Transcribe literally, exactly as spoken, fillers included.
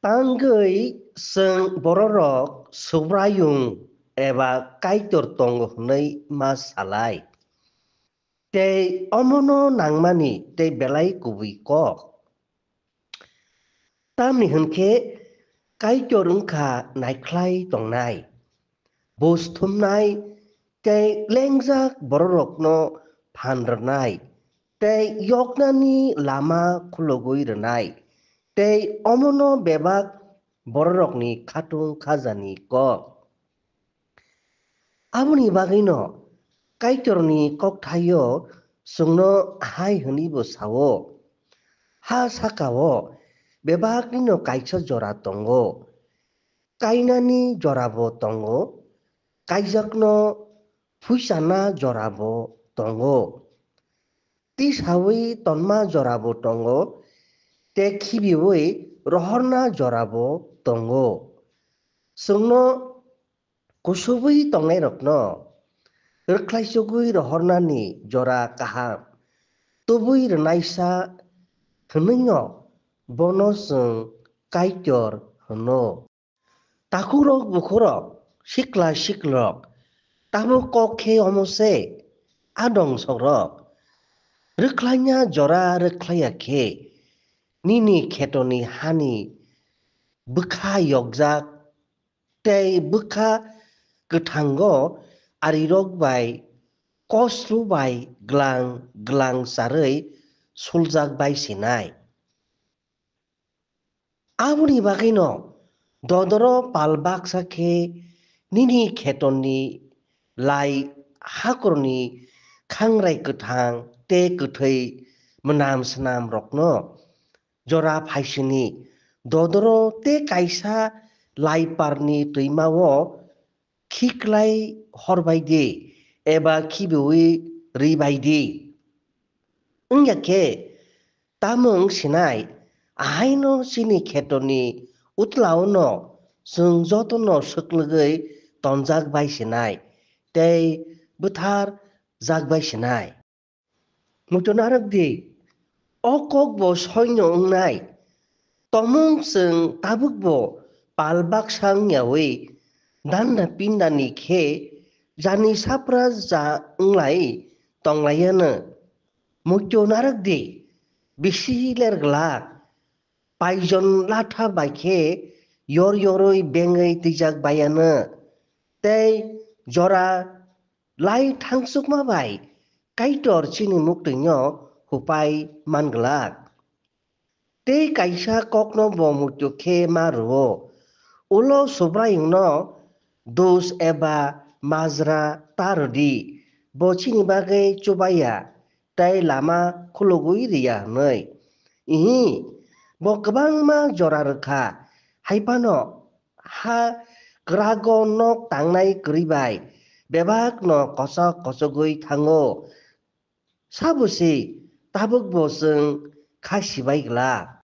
Tangwi chwng bororok Subraiyung eba Kaitor tongo hwnwi ma salai. Tei omono nangmani tei belai kubui kok. Tamni hwn khe Kaitor wng kha naikhlai tongnai, buj thumnai tei lengjak bororokno phan rwnai, tei yoknani lama khulugwi rwnai, tei omono bebak bororokni khatung khajani kok. Aboni bagwino Kaitorni kokthaio chwngno hai hwnwibo sao, ha sakao bebaknino kaisa jora tongo, kainani jorabo tongo, kaijakno phuichana jorabo tongo, tisawi tonma jorabo tongo, tei khibiwi rohorna jorabo tongo. Chwngno kusubwi tongnairokno rwkhlaichugwi rohornani jora kaham tubui rwnaisa hwnwino bono chwng Kaitor hwno. Takhukrok bukhukrok, sikla siklirok, tabuk kok khe omo se, a dongsokrok, rwkhlaina jora rwkhlaiya khe nini khetoni hani bwkha yokjak tei bwkha kwthango arirok bai kosru bai glang glang charwi suljak bai sinai. Aboni bagwino dodoro pal baksa khe nini khetoni lai hakorni khangrai kwthang tei kwthwi mwnam swnamrokno jora phaisini dodoro tei kaisa laiparni twimao khiklai horbai di eba khibiwi rwbai di. Wngya khe tamo wng sinai, ahaino chini khetoni utlaono chwng jotono swklwgwi tonjak bai sinai tei bwthar jak bai sinai. Muitu narwk di, o kok bo soino wngnai. Tomung chwng tabuk bo pal baksa wngyawi danda pindani khe jani sapra ja wnglai tonglaiano. Muitu narwk di, bisi ler glak, paijon latha bai khe yor yorwi bengwi twijak baiano, tei jora lai thangsukma bai Kaitor chini muktwino hupai man glak. Tei kaisa kokno bo muitu khe ma rwo, ulo Subraiyungno dos eba majra ta rwdi, bo chini bagwi chubaiya tei lama khulugwi rwya hwnwi. Ihi, bo kwbangma jora rwkha, hai phano ha kwrago nok tangnai kwrwi bai bebakno kochok kochogwi thango. Sabo se tabuk bo chwng kha sibai glak.